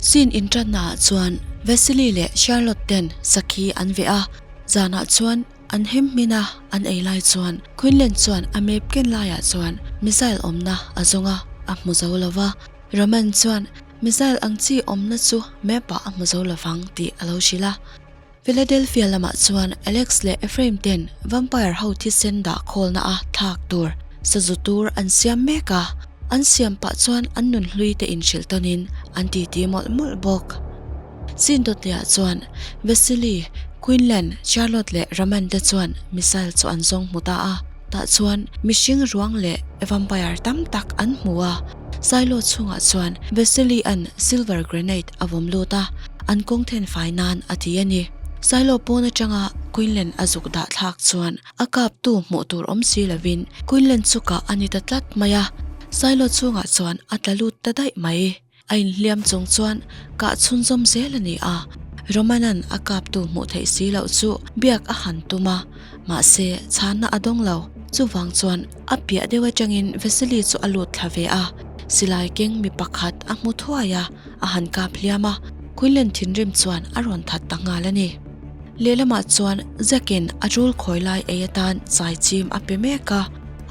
Scene inṭanna ah chuan Vasily leh Charlotte ten sakhi an veh a, zanah chuan an hem hmin a, an ei lai chuan Quinlan chuan a map ken laiah chuan missile awmna a zawng a, a hmu zo lo va. Roman chuan missile ang chi awmna chu map ah a hmu zo lovang tih a lo hrilh a. Philadelphia lamah chuan Alex leh Ephraim ten vampire ho thisen dah khawlna a thlak tur sazu tur an siam mek a, an siam pah chuan an nun hlui te inhrilh tawnin an titi mawlh mawlh bawk. Scene dawtliah chuan Vasily, Quinlan, Charlotte leh Raman te chuan missile chu an zawng hmu ta a, tah chuan mihring ruang leh vampire tam tak an hmu a. Silo chhungah chuan Vasily-a'n silver grenade a vawm lut a, an kawng then fai nan a ti a ni. Silo pawn atanga Quinlan a zuk dah thlak chuan a kaptu hmuh tur awm si lovin Quinlan chu kah a ni ta tlat mai a, Silo chhungah chuan a tla lut ta daih mai. A inhliam chung chuan kah chhunzawm zel a ni a, Roman-a'n a kaptu hmuh theih si loh chu biak a han tum a, mahse chhanna a dawng lo. Chuvang chuan a piah deuh atangin Vasily chu a lut thla ve a, silai keng mi pakhat a hmu thuai a, a han kap hliam a, Quinlan thinrim chuan a rawn that ta nghal a ni. Lehlamah chuan Zack-in a rul khawi lai ei atan chai chim a pe mek a,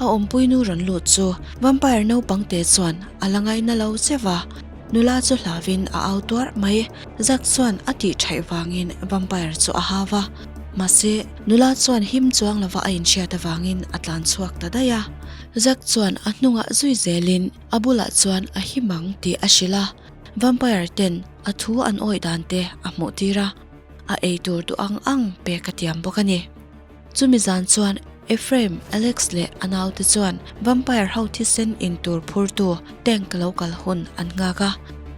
a awmpuinu rawn lut chu vampire naupang te chuan a la ngaina lo che va, nula chu hlauhin a au tuarh mai. Zack chuan a tih thaih vangin vampire chu a hau va, mahse nula chuan him chuang lova a inhriat avangin a tlan chhuak ta daih a. Zack chuan a hnungah zui zelin a bulah chuan a him ang tih a hrilh a, vampire ten a thu an awih dan te a hmuh tir a, a ei tur duh ang ang pek a tiam bawk a ni. Chumi zan chuan Ephraim, Alex leh a naute chuan vampire ho thisen in tur phurtu tank lo kal hun an nghak a.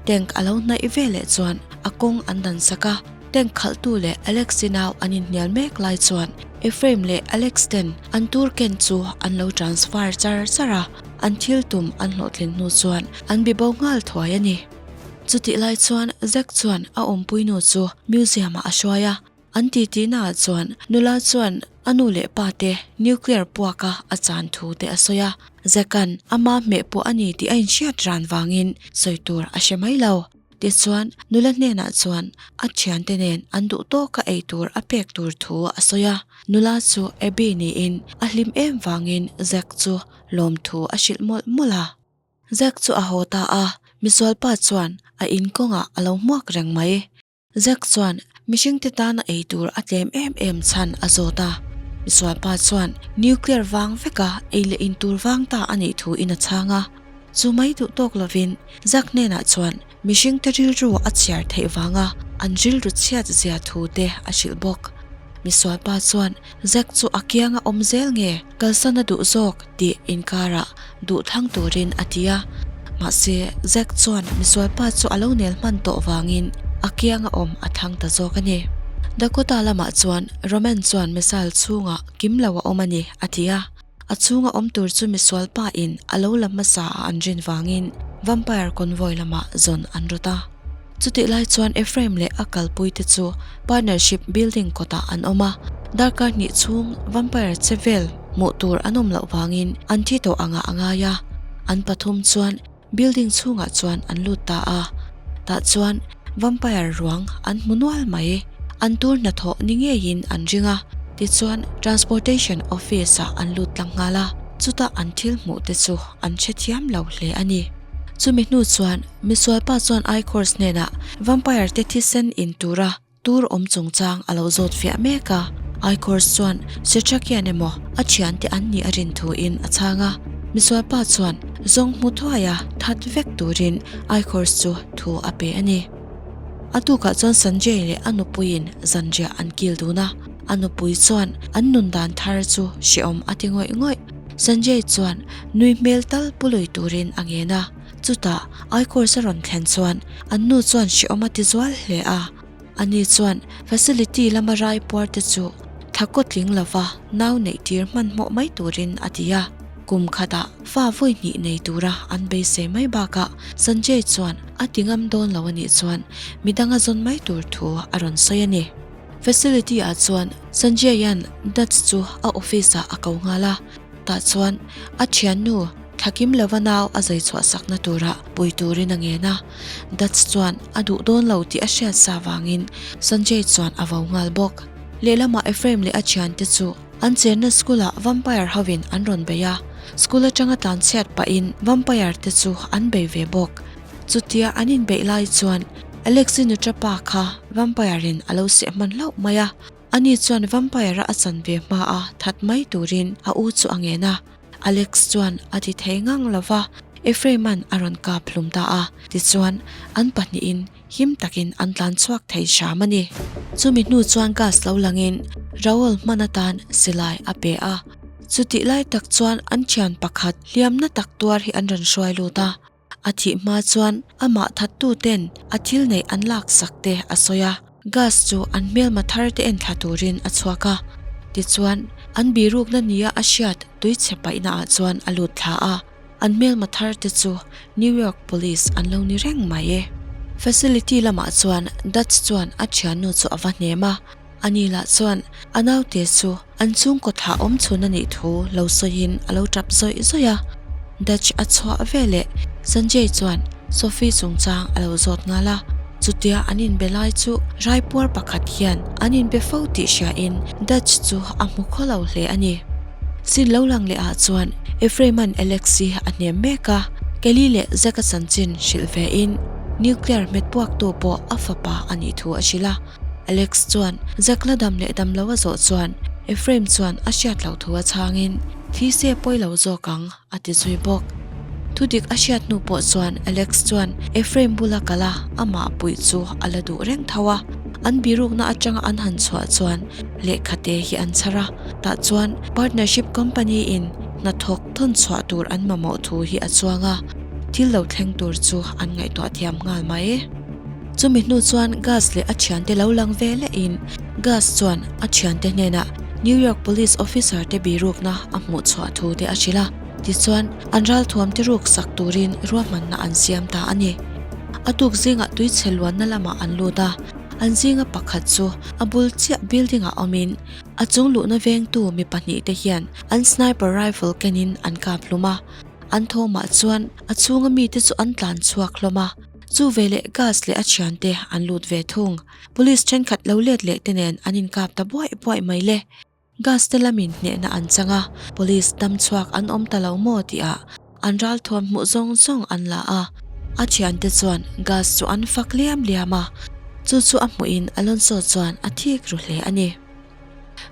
Tank a lo hnaih ve leh chuan a kawng an dan sak a. Tank khalhtu leh Alex-i nau an inhnial mek lai chuan Ephraim leh Alex ten an tur ken chu an lo transfer char char a, an thil tum an hlawhtlin hnu chuan an bibo nghal thuai a ni. Chutih lai chuan Zack chuan a awmpuinu chu museum ah a hruai a. An titihna ah chuan nula chuan a nu leh pa te nuclear puak a a chan thu te a sawi a, Zack-a'n ama hmeh pawh a ni tih a inhriat ran vangin sawi tur a hre mai lo. Tichuan nula hnenah chuan a thiante nen an duh tawka ei tur a pek tur thu a sawi a, nula chu Abby niin a hlim em vangin Zack chu lawmthu a hrilh mawlh mawlh a. Zack chu a haw ta a, misualpa chuan a in kawngah a lo hmuak reng mai. Zack chuan mihringte tana ei tur a tlem em em chhan a zawt a. Misualpa chuan nuclear vang veka ei leh in tur vang ta a nih thu in a chhang a. Chu mai duh tawk lovin Zack hnenah chuan mihringte rilru a chhiar theih vanga an rilru chhiat zia thu te a hrilh bawk. Misualpa chuan Zack chu a kianga awm zel nge kalsan a duh zawk tih inkarah duh thlang turin a ti a. Mahse, Zack chuan misualpa chu a lo nel hman tawh vangin a kianga awm a thlang ta zawk a ni. Dakota lamah chuan Roman chuan missile chhungah kim lo a awm a ni, a ti a. A chhunga awm tur chu misualpa in a lo la hmasa a an rin vangin Vampire convoy lamah zawn an rawt a. Chutih lai chuan Ephraim leh a kalpuite chu partnership building kawtah an awm a, darkar hnih chhung vampire che vel hmuh tur an awm loh vangin an thi tawh angah a ngai a, an pathum chuan building chhungah chuan an lut ta a, tah chuan vampire ruang an hmu nual mai, an tur hnathawh ni ngeiin an ring a, tichuan transportation office ah an lut tlang nghal a, chuta an thil hmuh te chu an hrethiam lo hle a ni. Chumi hnu chuan misualpa chuan Ichors hnenah vampire te thisen in tura tur awm chungchang a lo zawt fiah mek a. Ichors chuan Setrakian emaw a thiante an nih a rin thuin a chhang a. Misualpa chuan zawng hmu thuai a that vek turin Ichors chu thu a pe a ni. A tukah chuan Sanjay leh a nupuiin zanriah an kil dun a. A nupui chuan an nun dan thar chu hrehawm a ti ngawih ngawih. Sanjay chuan nui hmel tal pu lui turin a ngen a, chutah Aikors a rawn thlen chuan an nu chuan hrehawm a ti zual hle a. Ani chuan facility lama rai puar te chu thla kaw tling lova nau neih tir hmanhmawh mai turin a ti a. Kum khatah fa vawi hnih nei tura an beisei mai bakah Sanjay chuan a ti ngam dawn lo anih chuan midang a zawn mai tur thu a rawn sawi a ni. Facility ah chuan Sanjay-a'n Dutt chu a office ah a ko nghal a, tah chuan a thiannu Thlakim lova nau a zai chhuah sakna tura pui turin a ngen a. Dutch chuan a duh dawn lo tih a hriat sa vangin Sanjay chuan a vo nghal bawk. Lehlamah Ephraim leh a thiante chu an chenna school ah vampire hovin an rawn bei a, school atanga tlan chhiat pahin vampire te chu an bei ve bawk. Chutia an inbeih lai chuan Alexi nuṭa pa kha vampire in a lo seh hman hlauh mai a, ani chuan vampire a a chan ve hma a that mai turin a u chu a ngen a. Alex chuan a ti thei ngang lo va, Ephraim-a'n a rawn kap hlum ta a, tichuan an pahnihin him takin an tlan chhuak thei hram a ni. Chumi hnu chuan gas lo langin Raoul hman atan silai a pe a, chutih lai tak chuan an thian pakhat hliamna tak tuar hi an rawn hruai lut a. A thih hma chuan amah thattu ten a thil neih an lak sak te a sawi a, gas chu an hmelma thar te en thla turin a chhuak a. Tichuan, an birukna nia a hriat tuichhe paihna ah chuan a lut thla a, an hmelma thar te chu New York Police an lo ni reng mai e. Facility lamah chuan Dutch chuan a thiannu chu a va hnem a, ani lah chuan a naute chu An chhungkaw thlah awm chhun a nih thu lo sawiin a lo tap zawih zawih a. Dutch a chhuah veleh Sanjay chuan Sophie chungchang a lo zawt nghal a. Chutia an inbe lai chu raipuar pakhat hian an inbe fo tih hriain Dutch chu a hmu khaw lo hle a ni. Sin lo lang leh ah chuan Ephraim-a'n Alex-i a hnem mek a, Kelly leh Zack-a chanchin hrilh vein nuclear hmetpuaktu pawh a fapa a nih thu a hrilh a. Alex chuan Zack la dam leh dam lo a zawh chuan Ephraim chuan a hriat loh thu a chhangin thi se pawi lo zawk ang a ti zui bawk. Thudik a hriat hnu pawh chuan Alex chuan Ephraim bula kal a amah puih chu a la duh reng tho a. An birukna atanga an han chhuah chuan lehkha te hi an chhar a, tah chuan partnership company in hnathawk thawn chhuah tur an mamawh thu hi a chuang a, thil lo thleng tur chu an ngaihtuah thiam nghal mai. Chumi hnu chuan Gus leh a thiante lo lang ve lehin Gus chuan a thiante hnenah New York Police officer te birukna a hmuh chhuah thu te a hrilh a, tichuan an ralthuam te ruk sak turin ruahmanna an siam ta a ni. A tuk zingah tuichhe luanna lamah an lut a, an zinga pakhat chu a bul chiah building ah awmin a chung luhna vengtu mi pahnihte hian an sniper rifle kenin an kap hlum a, an thawmah chuan a chhunga mite chu an tlan chhuak hlawm a. Chu veleh Gas leh a thiante an lut ve thung. Police thenkhat lo let leh te nen an inkap ta buaih buaih mai le. Gas te lamin hnehna an chang a, police dam chhuak an awm ta lo maw tihah an ralthuam hmuh zawng zawng an la a. A thiante chuan Gas chu an fak liam liam a, chu chu a hmuhin Alonso chuan a thik ru hle a ni.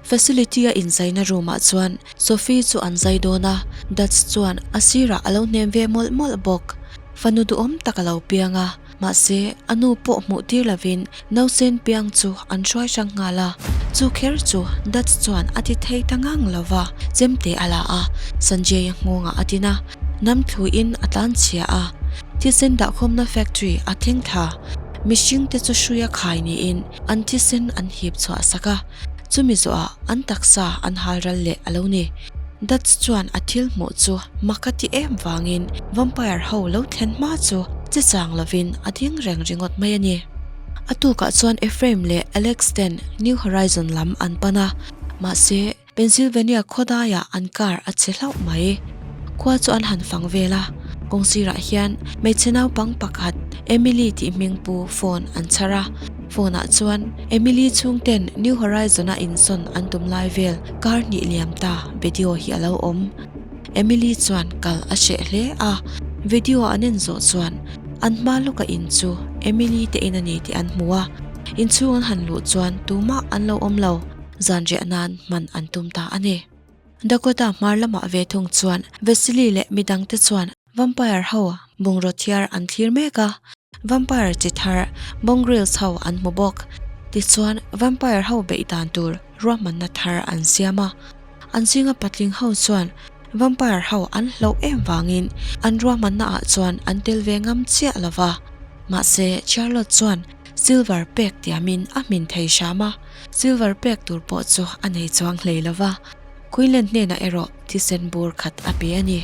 Facility a inzaina room ah chuan Sophie chu an zai dawn a, Dutch chuan a sirah a lo hnem ve mawlh mawlh bawk. Fanu duhawm tak a lo piang a, mahse a nu pawh hmuh tir lovin nausen piang chu an hruai hrang nghal a. Chu kher chu Dutch chuan a ti thei ta ngang lo va, chemte a la a, Sanjay-a nghawngah a din a, nam thluin a tlan chhia a. Thisen dahkhawmna factory a thleng thla. Mihring te chu hruia khai niin an thisen an hip chhuah sak a, chumi zawhah an taksa an hal ral leh a lo ni. Dutch chuan a thil hmuh chu mak a ti em vangin vampire ho lo thlen hma chu che chang lovin a ding reng ringawt mai a ni. A tukah chuan Ephraim leh Alex ten New Horizon lam an pan a, mahse, Pennsylvania khawdaiah an car a che hlauh mai. Khua chu an han fang vel a, kawng sirah hian hmeichhe naupang pakhat Emily tih hming pu phone an chhar a. Phone ah chuan Emily chhungten New Horizon a insawn an tum lai vel kar hnih liam ta video hi a lo awm. Emily chuan kal a hreh hle a, video an en zawh chuan an hma lawka in chu Emily te in a ni tih an hmu a, inchhung an han luh chuan tumah an lo awm lo. Zanriah nan hman an tum ta a ni. Dakota hmar lamah ve thung chuan Vasily leh midangte chuan vampire ho bungraw thiar an thlir mek a, vampire chi thar mongrels ho an hmu bawk. Tichuan vampire ho beih dan tur ruahmanna thar an siam a. An zinga patling ho chuan vampire ho an hlauh em vangin an ruahmanna ah chuan an tel ve ngam chiah lo va. Mahse Charlotte chuan silver pek tiamin a hmin thei hram a. Silver pek tur pawh chu a nei chuang hlei lo va, Quinlan hnenah erawh thisen bur khat a pe a ni.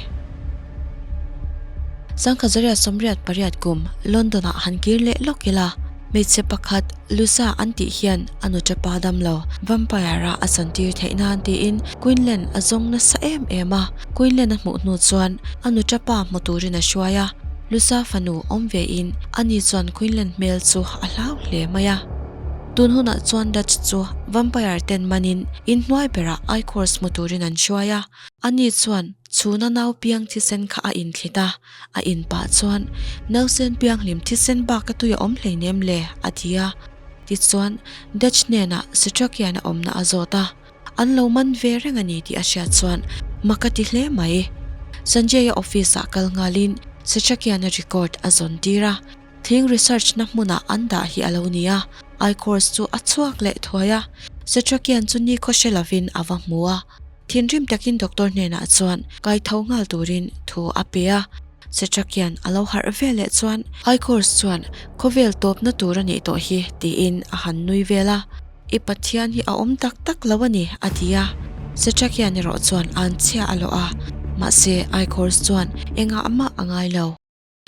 Sangkhazaria 88 kum London-ah han kir leh lawk ila, hmeichhe pakhat Lusa an tih hian a nuṭapa damlo vampire-a a chantir theih nan tiin Quinlan a zawng nasa em em a. Quinlan a hmuh hnu chuan a nuṭapa hmu turin a hruai a, Lusa fanu awm vein ani chuan Quinlan hmel chu a hlau hle mai a. Tun hunah chuan Dutch chu vampire ten manin inhnuai berah Ichors hmu turin an hruai a, ani chuan chhuna nau piang thisen kha a inthlit a. A in pah chuan, Nausen pianghlim thisen bak a tui a awm hleinem le, a ti a. Tichuan, Dutch hnenah Setrakian a awmna a zawt a. An lo man ve reng a ni tih a hriat chuan mak a ti hle mai. Sanjay-a office-ah kal nghalin Setrakian-a record a zawn tir a. Thing research na hmunah an dah hi a lo ni a. I-course chu a chhuak leh thuai a. Setrakian chu nikhaw hre lovin a va hmu a. Thinrim takin doctor hnenah chuan kai tho nghal turin thu a pe a, Setrakian a lo harh ve leh chuan Ichors chuan khawvel tawpna tur a nih tawh hi tiin a han nui vel a, I Pathian hi a awm tak tak lo a ni a ti a, Setrakian erawh chuan anchhia a lawh a, mahse Ichors chuan engah mah a ngai lo.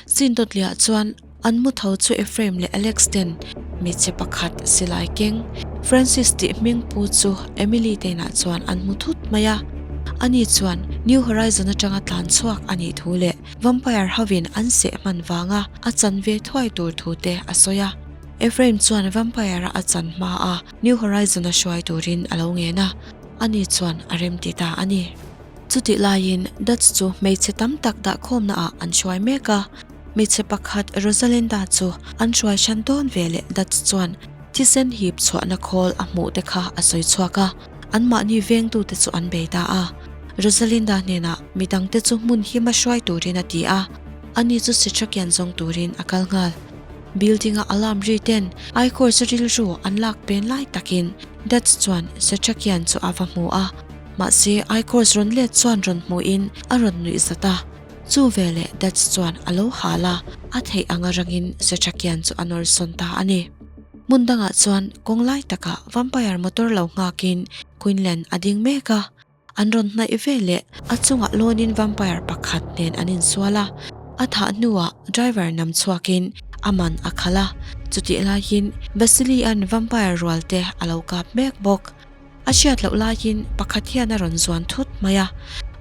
Sindawtliah chuan an mu tho chu Ephraim leh Alex ten hmeichhe pakhat silai keng Francis tih hming pu chu Emily te inah chuan an hmu thut mai a. Ani chuan New Horizon atanga tlan chhuak a nih thu leh vampire hovin an seh hman vanga a chan ve thuai tur thu te a sawi a. Ephraim chuan vampire-a a chan hma a New Horizon a hruai turin a lo ngen a, ani chuan a remti ta a ni. Chutih laiin Dutch chu hmeichhe tam tak dahkhawmna ah an hruai mek a, hmeichhe pakhat Rosalinda chu an hruai hran dawn ve leh Dutch chuan thisen hip chhuahna khawl a hmuh te kha a sawi chhuak a, anmahni vengtute chu an bei ta a. Rosalinda hnenah midangte chu hmun hima hruai turin a ti a, ani chu Sitrakian zawng turin a kal nghal. Building-a alarm ri ten Ichor-chu rilru an lak pen lai takin Dutch chuan Sitrakian chu a va hmu a. Mahse, Ichors rawn let chuan rawn hmuhin a rawn nuih zat a. Chu veleh Dutch chuan a lo hal a, a theih anga rangin Setrakian chu a nawr sawn ta a ni. Hmun dangah chuan kawng lai takah vampire motor lo nghakin Quinlan a ding mek a. An rawn hnaih veleh a chungah lawnin vampire pakhat nen an insual a. A thah hnuah driver nam chhuakin a man a khalh a. Chutih laiin Vasily-a'n vampire rual te a lo kap mek bawk. A hriat loh laiin pakhat hian a rawn zuan thut mai a,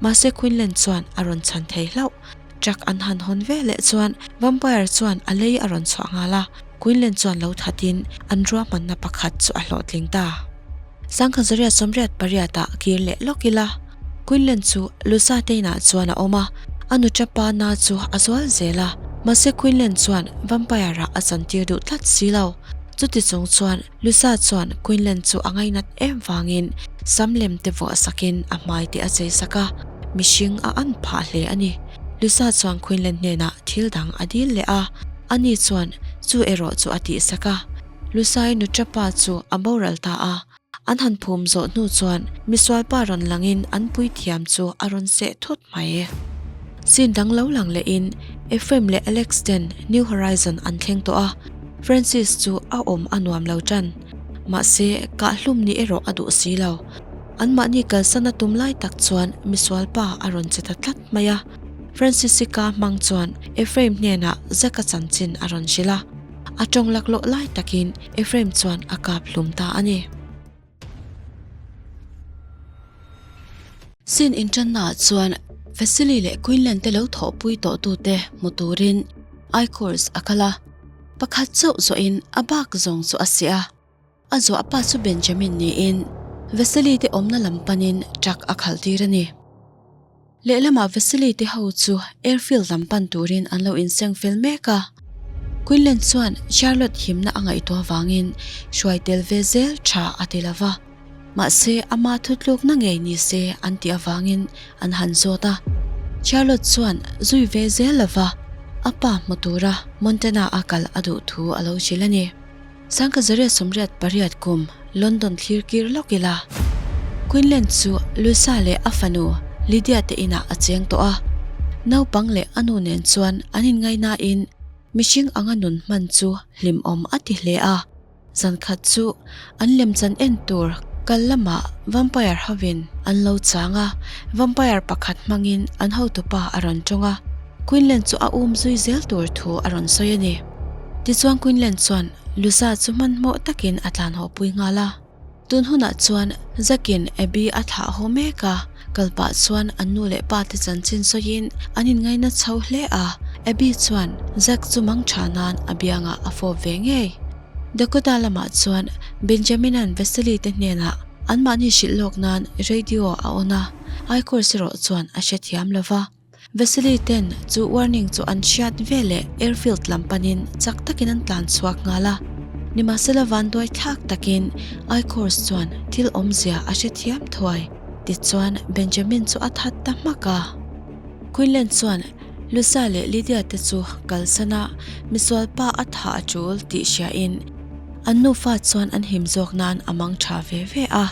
mahse Quinlan chuan a rawn chhan thei hlauh. Truck an han hawn ve leh chuan Vampire chuan a lei a rawn chhuah nghal a, Quinlan chuan lo thatin an ruahmanna pakhat chu a hlawhtling ta. Sangkhazaria 88 ah kir leh lawk ila, Quinlan chu Lusa te inah chuan a awm a, a nuṭapa na chu a zual zel a, mahse Quinlan chuan Vampire-ah a chantir duh tlat si lo. Chuti chung chuan Lusa chuan Quinlan chu a ngainat em vangin sam lem te vuah sakin a hmai te a chei sak a, mihring a an phah hle a ni. Lusa chuan Quinlan hnenah thil dang a dil leh a, ani chuan chu erawh chu a tihsak a. Lusai nuṭapa chu a boral ta a, An han phum zawh hnu chuan misualpa rawn langin an puithiam chu a rawn seh thut mai. Scene dang lo lang lehin Ephraim leh Alex ten New Horizon an thleng tawh a, Francis chu a awm a nuam lo tan. Mahse, kahhlum ni erawh a duh si lo. Anmahni kalsan a tum lai tak chuan misualpa a rawn che ta tlat mai a. Francis-i ka hmang chuan Ephraim hnenah Zack-a chanchin a rawn hrilh a. A tawng laklawh lai takin Ephraim chuan a kap hlum ta a ni. Sin inṭannaah chuan Vasily leh Quinlan te lo thawhpui tawhtute hmu turin Ichors a kal a, pakhat chauh zawhin a bak zawng chu a seh a. A zuah pa chu Benjamin niin Vasily te awmna lam panin truck a khalh tir a ni. Lehlamah Vasily te ho chu airfield lam pan turin an lo inseng fel mek a. Quinlan chuan Charlotte himna a ngaihtuah avangin hruai tel ve zel tha a ti lo va. Mahse ama thutlukna ngei ni se an tih avangin an han zawt a. Charlotte chuan zui ve zel lo va, a pa hmu tura Montana a kal a duh thu a lo hrilh a ni. Sangkhazaria 88 kum London thlir kir lawk ila. Quinlan chu Luisa leh a fanu Lydia te inah a cheng tawh a. Naupang leh a nu nen chuan an inngaihnain mihring anga nun hman chu hlimawm a ti hle a. Zankhat chu an lemchan en tur kal lamah vampire hovin an lo chang a, vampire pakhat hmangin an hotupa a rawn tawng a. Quinlan chu a um zui zel tur thu a rawn sawi a ni. Tichuan Quinlan chuan Lusa chu hmanhmawh takin a tlan haw pui nghal a. Tun hunah chuan Zakin Abby a thlah haw mek a, kal pah chuan an nu leh pa te chanchin sawiin an inngaina chho hle a. Abby chuan Zack chu mang tha nan a biangah a fawp ve ngei. Dakota lamah chuan Benjamin-a'n Vasily te hnenah anmahni hrilh lawk nan radio a on a, Aikawrs erawh chuan a hrethiam lo va. Vasily ten chu warning chu an hriat ve leh airfield lam panin chak takin an tlan chhuak nghal a. Nimahsela vanduai thlak takin Aikawrs chuan thil awmzia a hrethiam thuai. Tichuan Benjamin chu a that ta hmak a. Quinlan chuan Lusa leh Lydia te chu kalsan a, misual pa a thah a tul tih hriain an nufa chuan an him zawk nan a mang tha ve ve a.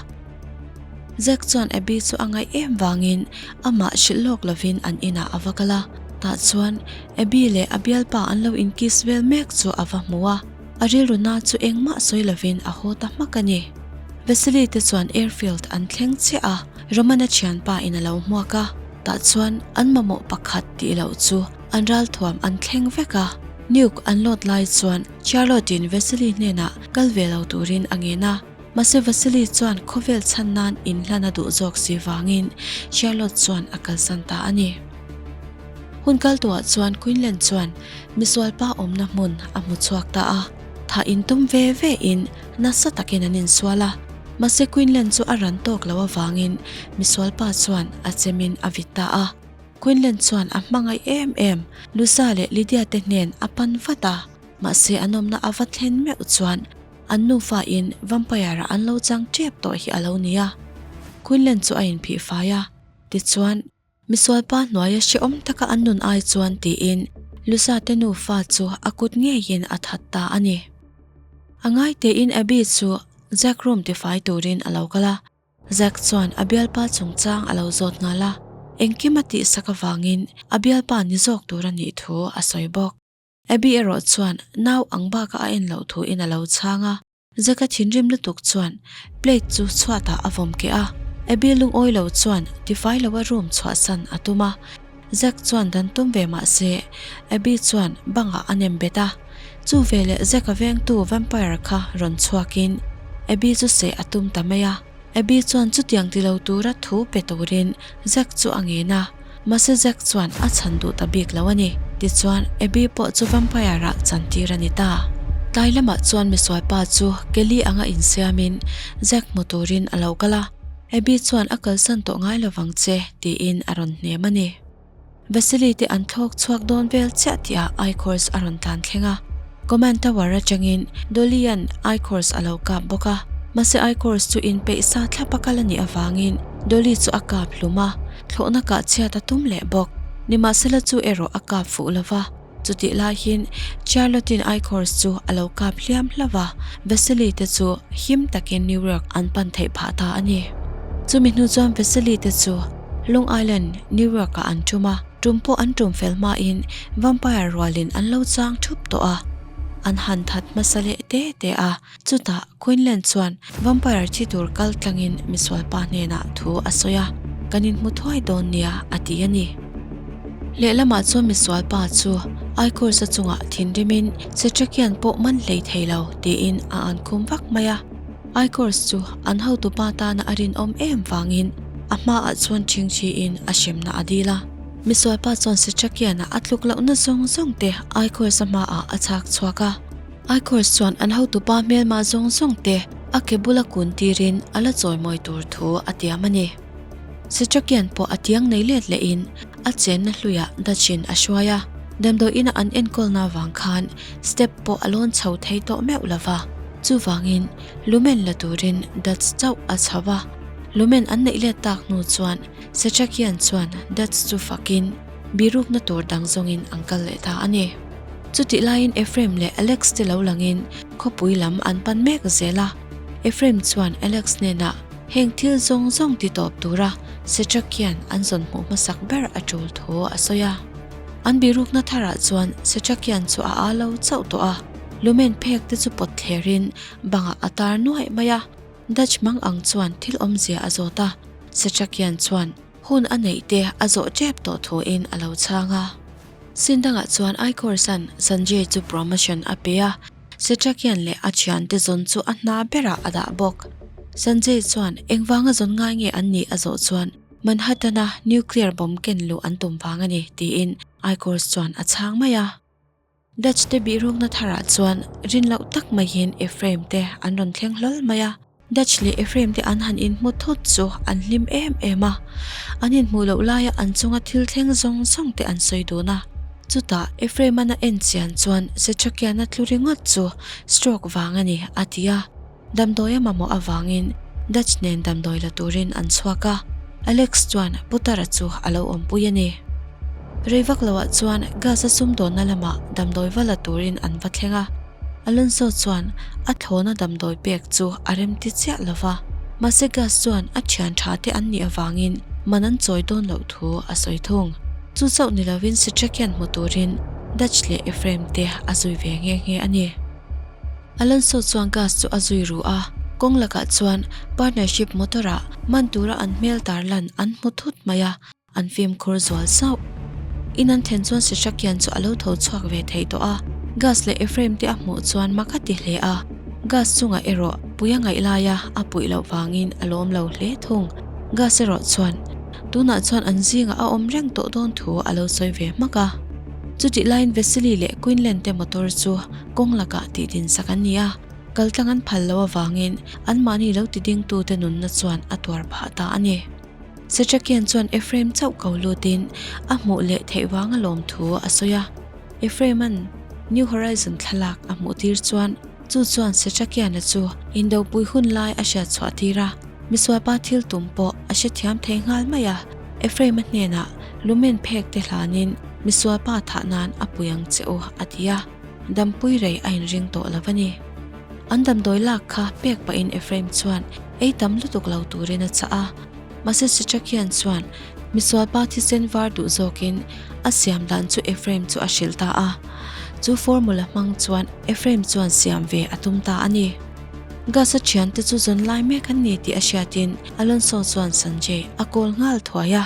Zack chuan Abby chu a ngaih em vangin amah hrilh lawk lovin an inah a va kal a, tah chuan Abby leh a bialpa an lo inkiss vel mek chu a va hmu a. A rilru na chu engmah sawi lovin a haw ta hmak a ni. Vasily te chuan airfield an thleng chiah a, Romana thianpa in a lo hmuak a, tah chuan an mamawh pakhat tih loh chu an ralthuam an thleng vek a. Nuke an load lai chuan Charlotte in Vasily hnenah kal ve lo turin a ngen a, mahse Vasily chuan khawvel chhan nan inhlan a duh zawk si vangin Charlotte chuan a kalsan ta a ni. Hun kal tuah chuan Quinlan chuan misualpa awmna hmun a hmu chhuak ta a, thah intum ve ve in nasa takin an insual a, mahse Quinlan chu a ran tawk lo avangin misualpa chuan a chemin a vit ta a. Quinlan chuan a hmangaih em em Lusa leh Lydia te hnen a pan vat a, mahse an awmna a va thlen meuh chuan an nufa in vampire ah an lo chang tep tawh hi a lo ni a. Quinlan chu a inphih fai a, tichuan Misualpa hnuaia hrehawm taka an nun ai chuan tiin Lusa te nufa chu a kut ngeiin a that ta a ni. A ngai tein Abby chu Zack room tifai turin a lo kal a, Zack chuan a bialpa chungchang a lo zawt nghal a, engkim a tihsak avangin a bialpa ni zawk tur a nih thu a sawi bawk. Abby erawh chuan nau ang baka a en loh thuin a lo chhang a. Zaka thinrim lutuk chuan plate chu chhuatah a vawm keh a, Abby lungawi lo chuan tifai lo a room chhuahsan a tum a, Zack chuan dan tum ve mah se Abby chuan bangah a nem bet a, chu veleh Zack-a vengtu vampire kha rawn chhuakin Abby chu seh a tum ta mai a. Abby chuan chutiang ti lo tura thu pe turin Zack chu a ngen a, mahse Zack chuan a chhan duh ta bik lo a ni. Tichuan, Abby pawh chu vampire-ah chantir a ni ta. Tlai lamah chuan misualpa chu Kelly anga insiamin Zack hmu turin a lo kal a, Abby chuan a kalsan tawh ngai lovang che tiin a rawn hnem a ni. Vasily te an thlawk chhuak dawn vel chiah tihah Ichors a rawn tlan thleng a. Command Tower atangin Dolly-a'n Ichors a lo kap bawk a. Mahse Ichors chu inpeih sa thlap a kal a nih avangin Dolly chu a kap hlum a, thlawhna kah chhiat a tum leh bawk. Nimahsela chu erawh a kap fuh lo va. Chutih laiin Charlotte-in Ichors chu a lo kap hliam hlauh a, Vasily te chu him takin New York an pan theih phah ta a ni. Chumi hnu chuan Vasily te chu Long Island, New York-ah an tum a, tum pawh an tum fel hmain vampire rualin an lo chang thup tawh a. An han that hmasa leh te te a. Chutah Quinlan chuan vampire thi tur kal tlangin misualpa hnenah thu a sawi a, Kan inhmu thuai dawn nia a ti a ni. Lehlamah chuan misualpa chu Aikursa chungah thinrimin Setrakian pawh man hlei thei lo tiin a an khum vak mai a. Aikurs chu an hotupa tana a rinawm em vangin a hmaah chuan ṭhingṭhiin a hremna a dil a. Misualpa chuan Setrakiana a tluk lohna zawng zawng te Aikursa hmaah a chhak chhuak a. Ichors chuan an hotupa hmelma zawng zawng te a ke bula kun tirin a la chawimawi tur thu a tiam a ni. Setrakian pawh a tiang nei let lehin a chenna hluiah Dutch-in a hruai a, damdawiina an enkawlna vang khan step pawh a lawn chho thei tawh meuh lo va, chuvangin lumen la turin Dutch chauh a chho a. Lumen an neih let tak hnu chuan Setrakian chuan Dutch chu fakin birukna tur dang zawngin an kal leh ta a ni. Chutih laiin Ephraim leh Alex te lo langin khawpui lam an pan mek zel a. Ephraim chuan Alex hnenah heng thil zawng zawng ti tawp tura Sechak hian an zawn hmuh hmasak ber a tul thu a sawi a. An birukna tharah chuan Sechak hian chu a aa lo chauh tawh a, lumen phek te chu pawt thlerin bangah a tar nuaih mai a. Dutch mang ang chuan thil awmzia a zawt a, Sechak hian chuan hun a neih te a zawh tep tawh thuin a lo chhang a. Scene dangah chuan Aikhawrsan Sanjay chu promotion a pe a, Setrakian leh a thiante zawn chu a hna berah a dah bawk. Sanjay chuan engvanga zawn ngai nge an nih a zawh chuan Manhattan-a nuclear bomb ken luh an tum vang a ni tiin Aikhawrs chuan a chhang mai a. Dutch te bihrukna tharah chuan rin loh tak maiin Ephraim te an rawn thleng hlawl mai a. Dutch leh Ephraim te an han inhmu thut chu an hlim em em a. An inhmuh loh laia an chunga thil thleng zawng zawng te an sawi dun a. Chutah Ephraim-an a en chian chuan Setrakian-a tlu ringawt chu stroke vang a ni a ti a. Damdawi a mamawh avangin Dutch nen damdawi la turin an chhuak a, Alex chuan Putara chu a lo awmpui a ni. Rei vak loah chuan Gas a sumdawnna lamah damdawi va la turin an va thleng a, Alonso chuan a thlawna damdawi pek chu a remti chiah lo va, mahse Gas chuan a thian tha te an nih avangin man an chawi dawn loh thu a sawi thung. Chu chauh ni lovin Sitrekian hmu turin Dutch leh Ephraim te a zui ve nghe nghe a ni. Alonso chuan gas chu a zui ru a, kawng lakah chuan partnership motor ah man tura an hmel tar lan an hmu thut mai a, an fimkhur zual sauh. In an thlen chuan Sishakian chu a lo tho chhuak ve thei tawh a, Gas leh Ephraim te a hmuh chuan mak a ti hle a, Gas chungah erawh pui a ngaih laia a puih loh vangin a lawm lo hle thung. Gas erawh chuan tunah chuan an zingah a awm reng tawh dawn thu a lo sawi ve hmak a. Chutih laiin Vasily leh Quinlan te motor chu Kawng lakah tih dinsak an ni a, kaltlang an phal loh avangin anmahni lo tidingtute nunna chuan a tuar phah ta a ni. Setrakian chuan Ephraim chauh ko lutin a hmuh leh theih vanga lawmthu a sawi a. Ephraim-a'n New Horizon thlalak a hmuh tir chuan chu chuan Setrakiana chu indopui hun lai a hriat chhuah tir a, misualpa thil tum pawh a hrethiam thei nghal mai a. Ephraim-a hnenah lumen phek te hlanin misualpa thah nan a pui ang che u a ti a. Dampui rei a inring tawh lo a ni. An damdawi lak kha pek pahin Ephraim chuan ei tam lutuk lo turin a chah a. Mahse Sitrakian chuan misualpa thisen var duh zawkin a siam dan chu Ephraim chu a hrilh ta a. Chu formula hmang chuan Ephraim chuan siam ve a tum ta a ni. Gas-a thiante chu zawn lai mek an ni tih a hriatin Alonso chuan Sanjay a call nghal thuai a.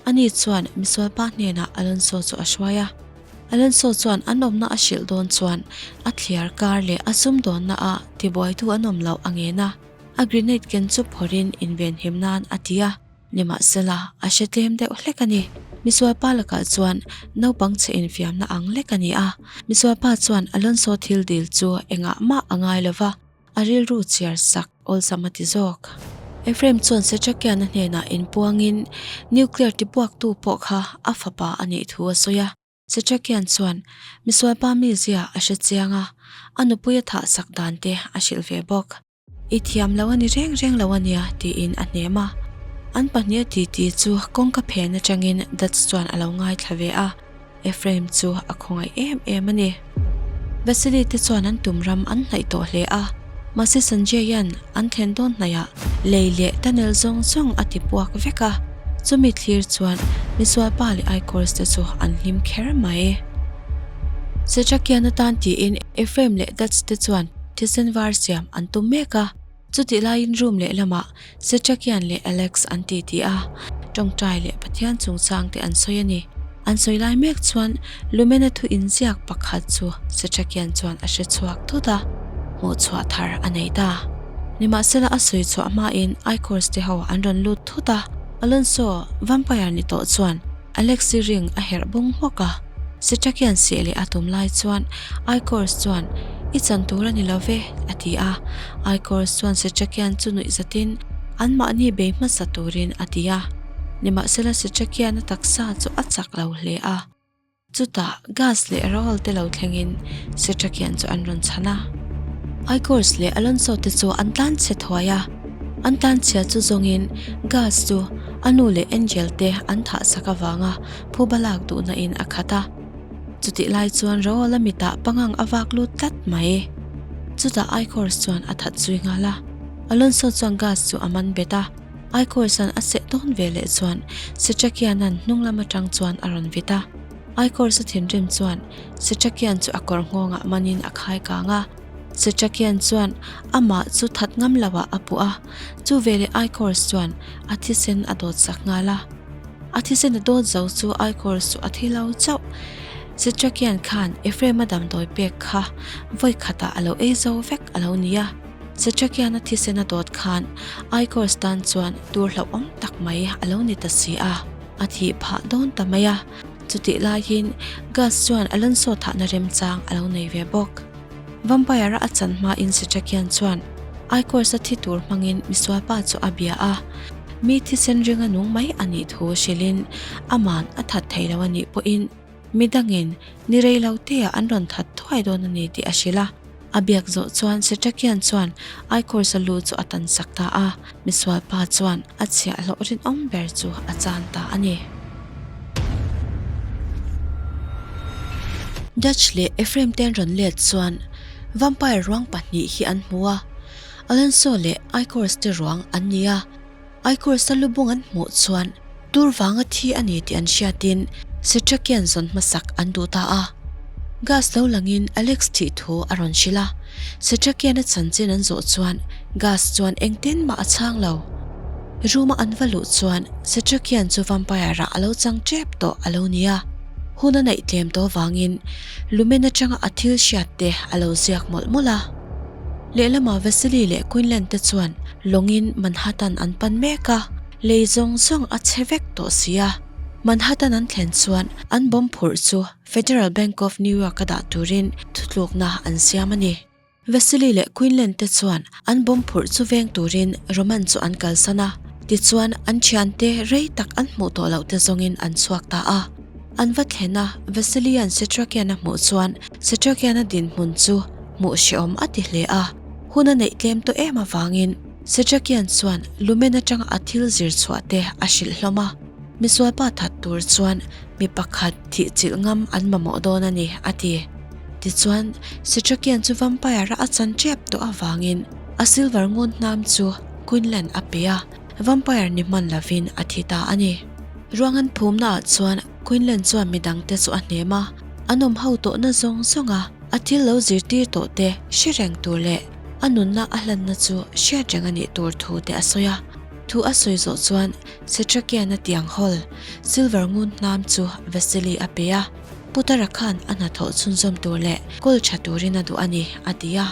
Ani chuan misualpa hnenah Alonso chu a hruai a. Alonso chuan an awmna a hrilh dawn chuan a thliar kar leh a sumdawnna ah tibuaitu an awm loh a ngen a, a grenade ken chu phawrhin invenhim nan a ti a, nimahsela a hre tlem deuh hlek a ni. Misualpa lakah chuan naupang chhe infiamna ang lek a ni a, misualpa chuan Alonso thil dil chu engah mah a ngai lova, A rilru chhiar sak awlsam a ti zawk. Ephraim chuan Setrakiana hnenah inpuangin nuclear tibuaktu pawh kha a fapa a nih thu a sawi a. Setrakian chuan misualpa mizia a hre chiang a, a nupui a thah sak dan te a hrilh ve bawk. I thiam lo a ni reng reng lo a nia tiin a hnem a. An pahniha titi chu kawngka phen atangin Dutch chuan a lo ngaithla ve a. Ephraim chu a khawngaih em em a ni. Vasily te chuan an tum ram an hnaih tawh hle a, mahse Sanjay-a'n an thlen dawn hnaihah lei leh tunnel zawng zawng a ti puak vek a, chumi thlir chuan misualpa leh Aikors te chu an hlim kher mai. Setrakian atan tiin Ephraim leh Dutch te chuan thisen var siam an tum mek a. Chutih laiin room lehlamah Setrakian leh Alex an titi a, tawngtai leh Pathian chungchang te an sawi a ni. An sawi lai mek chuan Lumena thu inziak pakhat chu Setrakian chuan a hre chhuak thut a, hmuhchhuah thar a nei ta. Nimahsela a sawi chhuah hmain Ichors te ho an rawn lut thut a, Alonso, vampire ni tawh chuan Alexi ring a herh bung hmawk a, Setrakian seh leh a tum lai chuan Ichors chuan, I chan tur a ni lo ve, a ti a. Ichors chuan Setrakian chu nuih zatin anmahni bei hmasa turin a ti a. Nimahsela Setrakian a taksa chu a chak lo hle a. Chutah Gas leh Raoul te lo thlengin Setrakian chu an rawn chhan a. Ichors leh Alonso te chu an tlan chhe thuai a. An tlan chhia chu zawngin Gas chu a nu leh Angel te an thah sak avanga phuba lak duhna in a khat a. Chutih lai chuan Raoul a mitah pangang a vak lut tlat mai. Chutah Ichors chuan a that zui nghal a. Alonso chuan Gas chu a man bet a. Ichors-a'n a seh dawn ve leh chuan Setrakian-a'n hnung lam atang chuan a rawn vit a. Ichors-a thinrim chuan Setrakian chu a kawr nghawngah manin a khai kang a. Setrakian chuan amah chu that ngam loah a puh a, chu veleh Ichors chuan a thisen a dawt sak nghal a. A thisen a dawt zo chu Ichors chu a thi lo chauh. Setrakian khan Ephraim-a damdawi pek kha vawi khatah a lo ei zo vek a lo ni a. Setrakian-a thisen a dawt khan Aikors tan chuan tur hlauhawm tak mai a lo ni ta si a, a thih phah dawn ta mai a. Chutih laiin Gus chuan Alonso thahna remchang a lo nei ve bawk. Vampire-a a chan hmain Setrakian chuan Aikors-a thi tur hmangin misualpa chu a bia a, mi thisen ringa nung mai a nih thu hrilhin aman a that thei lo a nih pawhin midangin ni rei lo teah an rawn that thuai dawn a ni tih a hrilh a. A biak zawh chuan Setrakian chuan Aikors-a lu chu a tan sak ta a, misualpa chuan a chhiahhlawh rinawm ber chu a chan ta a ni. Dutch leh Ephraim te an rawn let chuan Vampire ruang pahnih hi an hmu a, Alonso leh Aikors te ruang an ni a. Aikors-a lubung an hmuh chuan tur vanga thi a ni tih an hriatin Setrakian zawn hmasak an duh ta a. Gas lo langin Alex thih thu a rawn hrilh a, Setrakian-a chanchin an zawh chuan Gas chuan engtin mah a chhang lo. Room-a an va luh chuan Setrakian chu vampire-ah a lo chang tep tawh a lo ni a, hun a neih tlem tawh vangin Lumen atanga a thil hriat te a lo ziak mawlh mawlh a. Lehlamah Vasily leh Quinlan te chuan lawngin Manhattan an pan mek a, lei zawng zawng a chhe vek tawh si a. Manhattan an thlen chuan an bomb phurh chu Federal Bank of New York a dah turin thutlukna an siam a ni. Vasily leh Quinlan te chuan an bomb phurh chu veng turin Roman chu an kalsan a, tichuan an thiante rei tak an hmuh tawh loh te zawngin an chhuak ta a. An va thlen a, Vasily-a'n Setrakian a hmuh chuan Setrakian-a dinhmun chu hmuh hrehawm a ti hle a, hun a neih tlem tawh em avangin Setrakian chuan lumen atanga a thil zir chhuah te a hrilh hlawm a, misualpa that tur chuan mi pakhat thih chilh ngam an mamawh dawn a ni, a ti. Tichuan, Setrakian chu vampire-a a chan tep tawh avangin a silver ngun hnam chu Quinlan a pe a, vampire ni hman lovin a thi ta a ni. Ruang an phumnaah chuan Quinlan chuan midangte chu a hnem a, an awm ho tawhna zawng zawnga a thil lo zirtir tawh te hre reng tur leh a nunna a hlanna chu hriat reng a nih tur thu te a sawi a. Thu a sawi zawh chuan Setrakian-a tiang hawl, silver ngun hnam chu Vasily a pe a, Putara khan a hnathawh chhunzawm tur leh kawl tha turin a duh a ni, a ti a.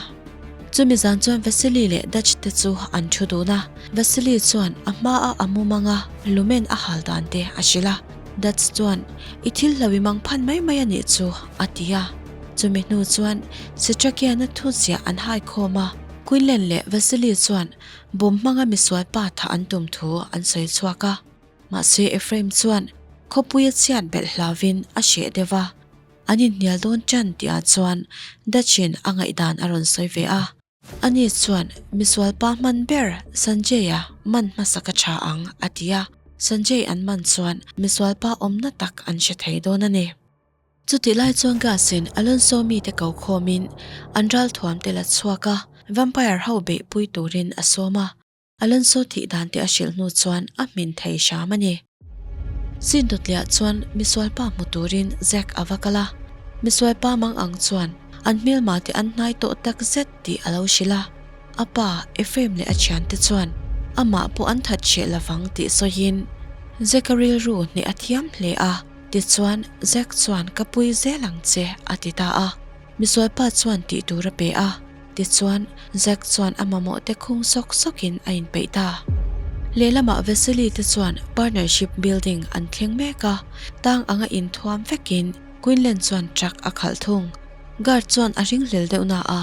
Chumi zan chuan Vasily leh Dutch te chu an thu dun a, Vasily chuan a hmaa a mumanga lumen a hal dan te a hrilh a. Dutch chuan, I thil hlo i mang phan mai mai a nih chu, a ti a. Chumi hnu chuan Setrakian-a thu ziah an hai khawm a, Quinlan leh Vasily chuan bomb hmanga misual pa thah an tum thu an sawi chhuak a. Mahse Ephraim chuan khawpui a chhiat belh hlauvin a hreh deuh a, an inhnial dawn tan tihah chuan Dutch-in a ngaihdan a rawn sawi ve a. Ani chuan misual pa hman ber Sanjay-a man hmasa ka tha ang a ti a, Sanjay an man chuan misual pa awmna tak an hre thei dawn a ni. Chutih lai chuan Gas-in Alonso mite ko khawmin an ralthuam te la chhuak a, vampire ho beihpui turin a sawm a. Alonso thih dan te a hrilh hnu chuan a hmin thei hram a ni. Sin dawtliah chuan misualpa hmu turin Zack a va kal a, misualpa mang ang chuan an hmelma te an hnai tawh tak zet tih a lo hrilh a. A pa Ephraim leh a thiante chuan amah pawh an that hreh lovang tih sawiin Zack-a rilru hneh a thiam hle a, tichuan Zack chuan ka pui zel ang che a ti ta a. Misualpa chuan tih tur a pe a. Tichuan, Zack chuan a mamawh te khung sawk sawkin a inpeih ta. Lehlamah Vasily te chuan partnership building an thleng mek a, tang anga inthuam vekin Quinlan chuan truck a khalh thung. Guard chuan a ringhlel deuh na a,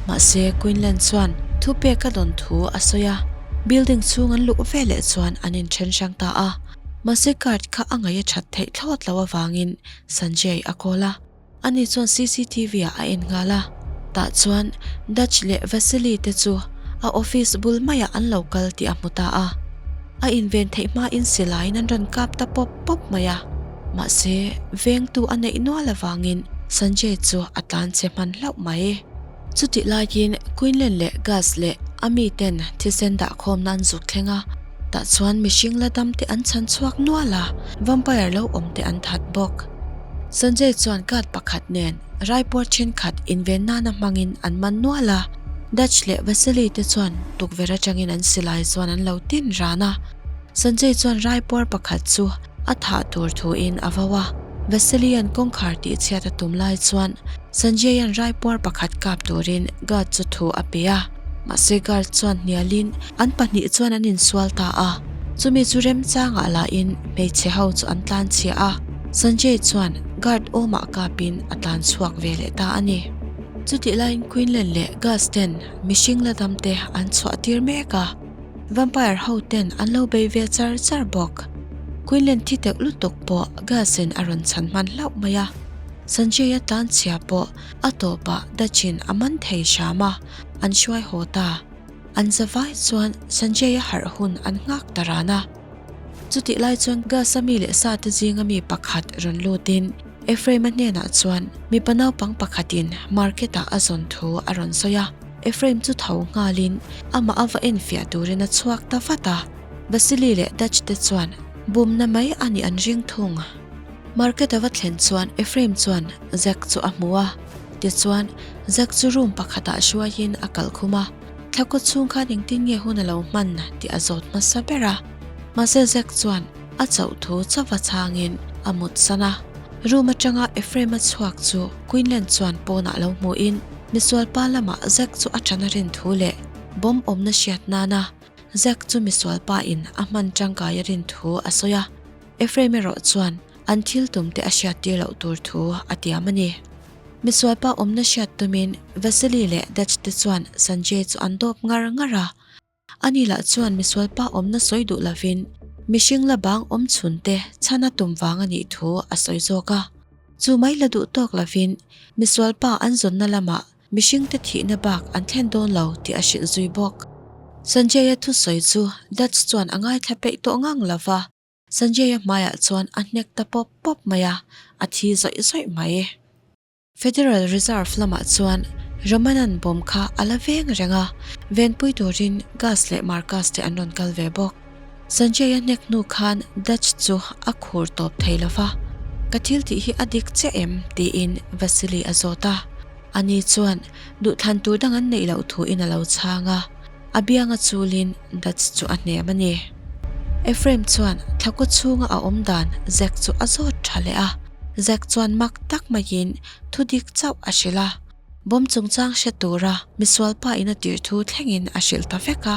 mahse Quinlan chuan thupek a dawn thu a sawi a, building chhung an luh veleh chuan an inthen hrang ta a. Mahse guard kha a ngaih a that theih thlawt loh avangin Sanjay a call a. Ani chuan cctv ah a en nghal a, tah chuan Dutch leh Vasily te chu a office bul maiah an lo kal tih a hmu ta a. A inven theih hmain silaiin an rawn kap ta pawp pawp mai a, mahse vengtu a neih nual avangin Sanjay chu a tlan che hman hlauh mai. Chutih laiin Quinlan leh Gus leh a miten thisen dahkhawmna an zuk thleng a, tah chuan mihring la dam te an chhan chhuak nual a, vampire lo awm te an that bawk. Sanjay chuan guard pakhat nen raipuar thenkhat inven nana hmangin an man nual a, Dutch leh Vasily te chuan tukverh atangin an silai chuan an lo tin ran a. Sanjay chuan raipuar pakhat chu a thah tur thuin a vo a. Vasily-a'n kawngkhar tihchhiat a tum lai chuan Sanjay-a'n raipuar pakhat kap turin guard chu thu a pe a. Mahse guard chuan hnialin an pahnih chuan an insual ta a. Chumi chu remchangah lahin hmeichhe ho chu an tlanchhia a. Sanjay chuan guard awmah kapin a tlan chhuak ve leh ta a ni. Chutih laiin Quinlan leh Gus ten mihring la dam te an chhuah tir mek a. Vampire ho ten an lo bei ve char char bawk. Quinlan thi teuh lutuk pawh Gus in a rawn chhan hman hlauh mai a. Sanjay a tlanchhia pawh a tawpah Dutch in a man thei hram a, an hruai haw ta. An zavai chuan Sanjay a harh hun an nghak ta ran a. Chutih lai chuan Gas-a mi leh sa te zinga mi pakhat rawn lutin Ephraim-a hnenah chuan mipa naupang pakhatin market-ah a zawn thu a rawn sawi a. Ephraim chu tho nghalin amah a va enfiah turin a chhuak ta vat a. Vasily leh Dutch te chuan bumna mai a nih an ring thung. Market a va thlen chuan Ephraim chuan Zack chu a hmu a. Tichuan, Zack chu room pakhatah hruaiin a kalhkhum a. Thla kaw chhung khan engtin nge hun a lo hman tih a zawt hmasa ber a. Mahse Zack chuan a chauh thu chauh a chhangin a mut san a. Room atanga Ephraim a chhuak chu Quinlan chuan pawnah lo hmuhin misualpa lamah Zack chu a ṭan a rin thu leh bomb awmna hriat nana Zack chu misualpa in a hman tangkai a rin thu a sawi a. Ephraim erawh chuan an thil tum te a hriattir loh tur thu a tiam a ni. Misualpa awmna hriat tumin Vasily leh Dutch te chuan Sanjay chu an dawp ngar ngar a. Ani lah chuan misualpa awmna sawi duh lovin mihring la bang awm chhun te chhan a tum vang a nih thu a sawi zawk a. Chu mai la duh tawk lovin misualpa an zawnna lamah mihring te thihna bak an thlen dawn lo tih a hrilh zui bawk. Sanjay-a thusawi chu Dutch chuan a ngaithla peih tawh ngang lova. Sanjay-a hmaiah chuan a hnek ta pawp pawp mai a, a thi zawih zawih mai. Federal Reserve lamah chuan Roman-a'n bomb kha a la veng reng a, venpui turin Gus leh Marcus te an rawn kal ve bawk. Sanjay-a hnek hnu khan Dutch chu a khur tawp thei lo va, Ka thil tih hi a dik chiah em? tiin Vasily a zawt a. Ani chuan duhthlan tur dang an neih loh thuin a lo chhang a. A bianga chulin Dutch chu a hnem a ni. Ephraim chuan thlakaw chhunga a awm dan Zack chu a zawt tha leh a. Zack chuan mak tak maiin thu dik chauh a hrilh a. Bomb chungchang hre tura misualpa in a tirh thu thlengin a hrilh ta vek a.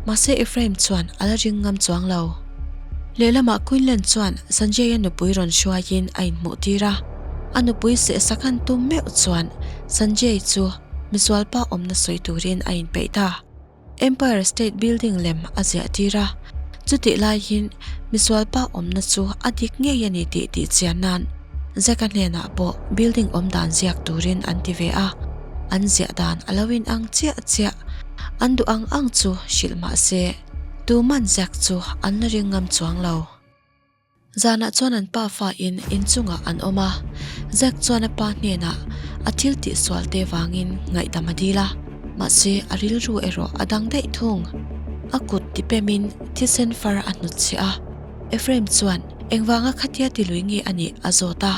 Mahse Ephraim chuan a la ring ngam chuang lo. Lehlamah Quinlan chuan Sanjay-a nupui rawn hruaiin a inhmuh tir a. A nupui sehsak an tum meuh chuan Sanjay chu Misualpa awmna sawi turin a inpeih ta. Empire State Building lem a ziah tir a, chutih laiin misualpa awmna chu a dik ngei a ni tih tih chian nan Zack-a hnenah pawh building awm dan ziak turin an ti ve a, an ziah dan a lo inang chiah chiah. An duh ang ang chu hrilh mah se, tuman Zack chu an la ring ngam chuang lo. Zanah chuan an pa fa in inchungah an awm a, Zack chuan a pa hnenah a thil tih sual te vangin ngaihdam a dil a, mahse a rilru erawh a dang daih thung. A kut ti pemin thisen far a hnutchhiah a, Ephraim chuan engvanga khatia ti lui nge a nih a zawt a,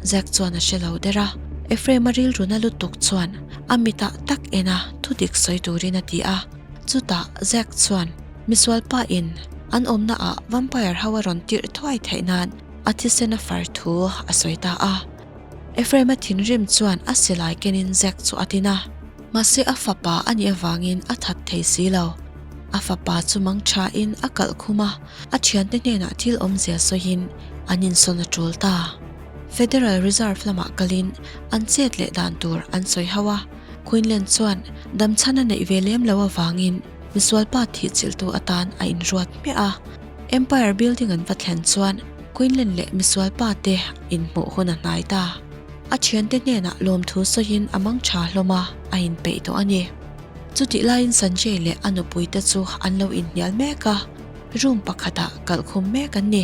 Zack chuan a hre lo der a, Ephraim a rilru na lutuk chuan a mitah tak en a thudik sawi turin a ti a, chutah Zack chuan Misual pa in an awmna ah vampire ho a rawn tirh thuai theih nan a thisen a far thu a sawi ta a. Ephraim a thinrim chuan a silai kenin Zack chu a tin a. Mahse a fapa a nih avangin a that thei si lo. A fapa chu mang tha in a kalh khum a, a thiante hnenah thil awmzia sawiin an insawn a tul ta. Federal Reserve lamah kalin an chet leh dan tur an sawi ho a, Quinlan chuan damchhan a neih ve lem lo avangin Misualpa thihchilhtu atan a inruat hmiah a. Empire Building an va thlen chuan Quinlan leh misualpa te inhmuh hun a hnai ta. A thiante hnenah lawmthu sawiin a mang tha hlawm a, a inpeih tawh a ni. Chutih laiin Sanjay leh a nupui te chu an lo inhnial mek a, room pakhatah kalhkhum mek an ni.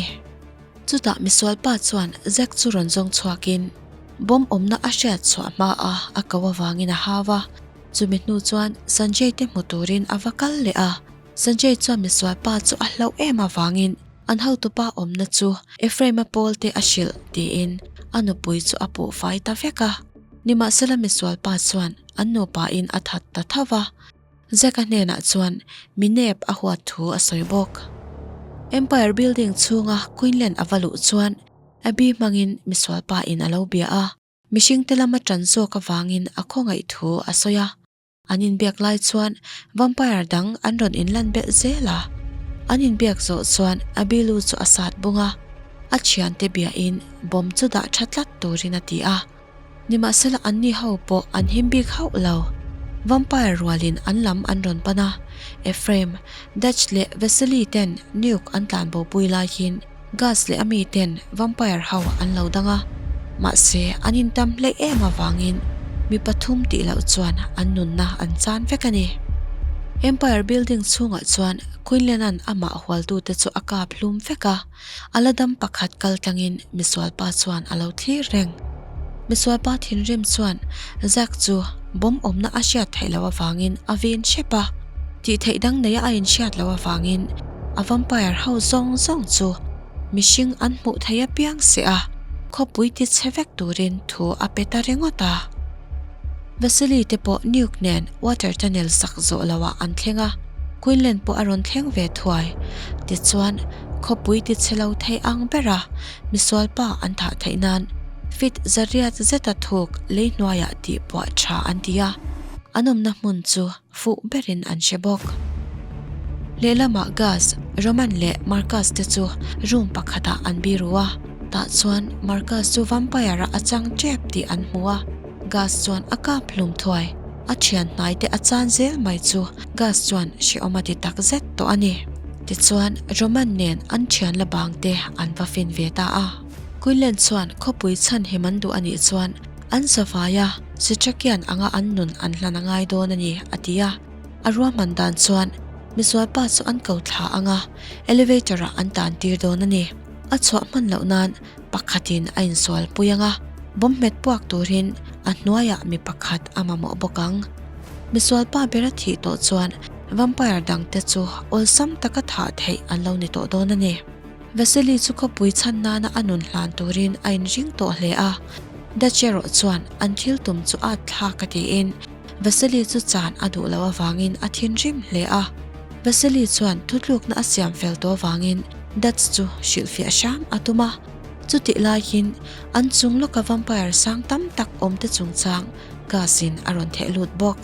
Chutah misualpa chuan Zack chu rawn zawng chhuakin bomb awmna a hriat chhuah hma a a ko avangin a hau a. Chumi hnu chuan Sanjay te hmu turin a va kal leh a, Sanjay chuan misual pa chu a hlauh em avangin an hotupa awmna chu Ephraim-a pawl te a hrilh tiin a nupui chu a puh fai ta vek a. Nimahsela misual pa chuan an nupain a that ta tho va, Zack-a hnenah chuan mi nep a huat thu a sawi bawk. Empire Building chhunga Quinlan a va luh chuan. Abby hmangin misualpa in a lo bia a, mihringte lama ṭan zawk avangin a khawngaih thu a sawi a. An inbiak lai chuan vampire dang an rawn inlan belh zel a. An inbiak zawh chuan Abby lu chu a sat bung a, a thiante biahin bomb chu dah tha tlat turin a ti a. Nimahsela anni ho pawh an him bik hauh lo. Vampire rualin an lam an rawn pan a, Ephraim, Dutch leh Vasily ten Nuke an tlanbopui laiin Gus leh a mi ten Vampire ho an lo dang a, mahse an intam hleih em avangin mi pathum tih loh chuan an nunna an chan vek a ni. Empire building chhungah chuan Quinlan-a'n amah hualtute chu a kap hlum vek a. A la dam pakhat kal tlangin misualpa chuan a lo thlir reng. Misualpa thinrim chuan Zack chu bomb awmna a hriat theih loh avangin a vin hrep a, tih theih dang neia a inhriat loh avangin a vampire ho zawng zawng chu mihring an hmuh theih apiang seh a, khawpui ti chhe vek turin thu a pe ta ringawt a. Vasily te pawh Nuke nen water tunnel sak zawh loah an thleng a, Quinlan pawh a rawn thleng ve thuai. Tichuan, khawpui ti chhe lo thei ang bera misualpa an thah theih nan fit zariat zeta thuk lei hnuaiah tih puah tha an ti a, an awmna hmun chu fuh berin an hre bawk. Lehlamah Gus, Roman leh Marcus te chu room pakhatah an biru a, tah chuan Marcus chu vampire-ah a chang tep tih an hmu a, Gus chuan a kap hlum thuai. A thian hnai te a chan zel mai chu Gus chuan hrehawm a ti tak zet tawh a ni. Tichuan Roman nen an thian la bang te an va fin ve ta a. Quinlan chuan khawpui chhan him an duh a nih chuan an zavai a, Sitrakian anga an nun an hlan a ngai dawn a ni, a ti a. A ruahman dan chuan misualpa chu an ko thla ang a, elevator ah an tan tir dawn a ni. A chhuah hman loh nan pakhatin a insual pui ang a, bomb hmet puak turin a hnuaiah mi pakhat a mamawh bawk ang. Misualpa ber a thih tawh chuan vampire dangte chu awlsam taka thah theih an lo ni tawh dawn a ni. Vasily chu khawpui chhan nana a nun hlan turin a inring tawh hle a, Dutch erawh chuan an thil tum chu at thlak a tiin Vasily chu chan a duh loh avangin a thinrim hle a. Vasily chuan thutlukna a siam fel tawh avangin Dutch chu hrilhfiah hram a tum a. Chutih laiin an chung lawka vampire sang tam tak awmte chungchang Gus in a rawn theh lut bawk.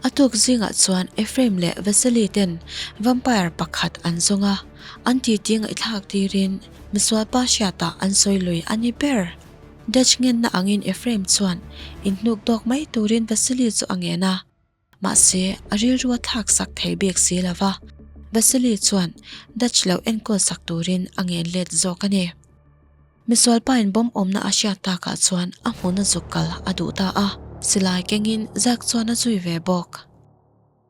A tuk zingah chuan Ephraim leh Vasily ten vampire pakhat an zawng a, an titi ngaihthlak tirin misualpa hriatah an sawi lui a ni ber. Dutch ngenna angin Ephraim chuan inhnuk dawk mai turin Vasily chu a ngen a, mahse a rilru a thlak sak thei bik si lo va, Vasily chuan Dutch lo enkawl sak turin a ngen let zawk a ni. Misualpain bomb awmna a hriat takah chuan a hmun a zuk kal a duh ta a, silai kengin Zack chuan a zui ve bawk.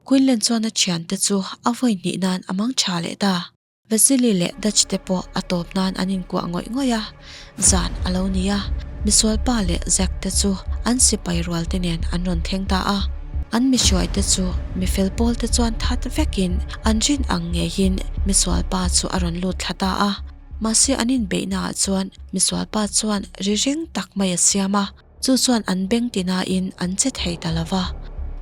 Quinlan chuan a thiante chu a vawi hnih nan a mang tha leh ta. Vasily leh Dutch te pawh a tawp nan an inkuah ngawih ngawih a, zan a lo ni a, misualpa leh Zack te chu an sipai rual te nen an rawn thleng ta a. An mihruai te chu mifel pawl te chuan that vekin an rin ang ngeiin misualpa chu a rawn lut thla ta a. Mahse an inbeihnaah chuan misualpa chuan ri ring tak mai a siam a, chu chuan an beng tinain an che thei ta lo va.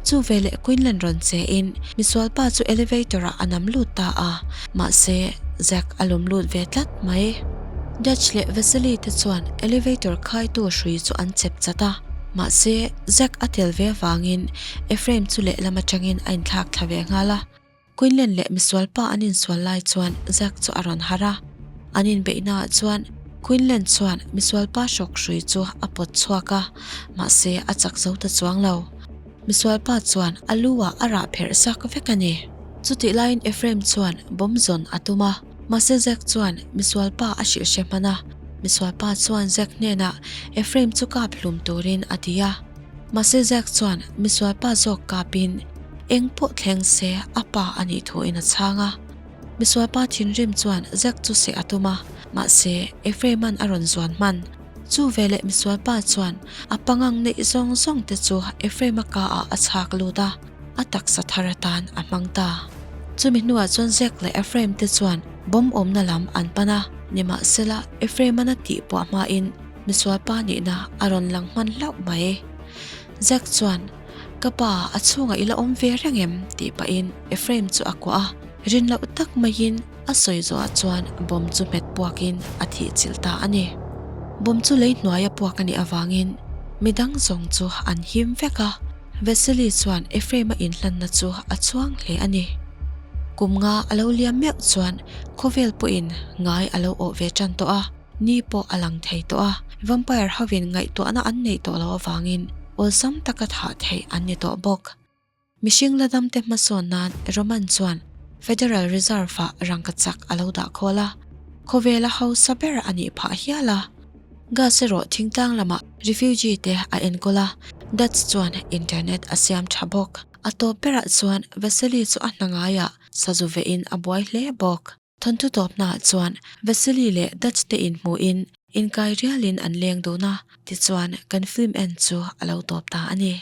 Chu veleh Quinlan rawn chein misualpa chu elevator ah a nam lut ta a, mahse Zack a lum lut ve tlat mai. Dutch leh Vasily te chuan elevator khaitu hrui chu an chep chat a, mahse Zack a tel ve avangin Ephraim chu lehlam atangin a inthlak thla ve nghal a. Quinlan leh misualpa an insual lai chuan Zack chu a rawn harh a. An inbeihnaah chuan Quinlan chuan misualpa hrawk hrui chu a pawt chhuak a, mahse a chak zo ta chuang lo. Misualpa chuan a lu ah a rah pherh sak vek a ni. Chutih laiin Ephraim chuan bomb zawn a tum a, mahse Zack chuan misualpa a hrilh hre hman a. Misualpa chuan Zack hnenah Ephraim chu kap hlum turin a ti a. Mahse Zack chuan misualpa zawk kapin eng pawh thleng se a pa a nih thuin a chhang a. Misualpa thinrim chuan Zack chu seh a tum a, mahse Ephraim-a'n a rawn zuan hman. Chu veleh misualpa chuan a pangang neih zawng zawng te chu Ephraim-a ka-ah a chhak lut a, a taksa thar atan a hmang ta. Chumi hnuah chuan Zack leh Ephraim te chuan bomb awmna lam an pan a, nimahsela Ephraim-a'n a tihpuah hmain Misualpa nihna a rawn lang hman hlauh mai. Zack chuan, Ka pa, a chhungah i la awm ve reng em? tih pahin Ephraim chu a kuah a. Rin loh tak maiin a sawi zawhah chuan bomb chu hmet puakin a thih chilh ta a ni. Bomb chu lei hnuaia puak a nih avangin midang zawng chu an him vek a, Vasily chuan Ephraim-a inhlanna chu a chhuang hle a ni. Kum nga a lo liam meuh chuan khawvel pawhin ngai a lo awh ve tan tawh a, ni pawh a lang thei tawh a, vampire hovin ngaihtuahna an neih tawh loh avangin awlsam taka thah theih an ni tawh bawk. Mihring la damte hmasawn nan Roman chuan Federal Reserve-ah rangkachak a lo dah khawl a, khawvela hausa ber a nih phah hial a. Gas erawh thingtlang lamah refugee te a enkawl a, Dutch chuan internet a siam tha bawk. A tawp berah chuan Vasily chu a hna ngaiah sazu vehin a buai hle bawk. Thawnthu tawpnaah chuan Vasily leh Dutch te inhmuhin inkai rialin an leng dun a, tichuan kan film en chu a lo tawp ta a ni.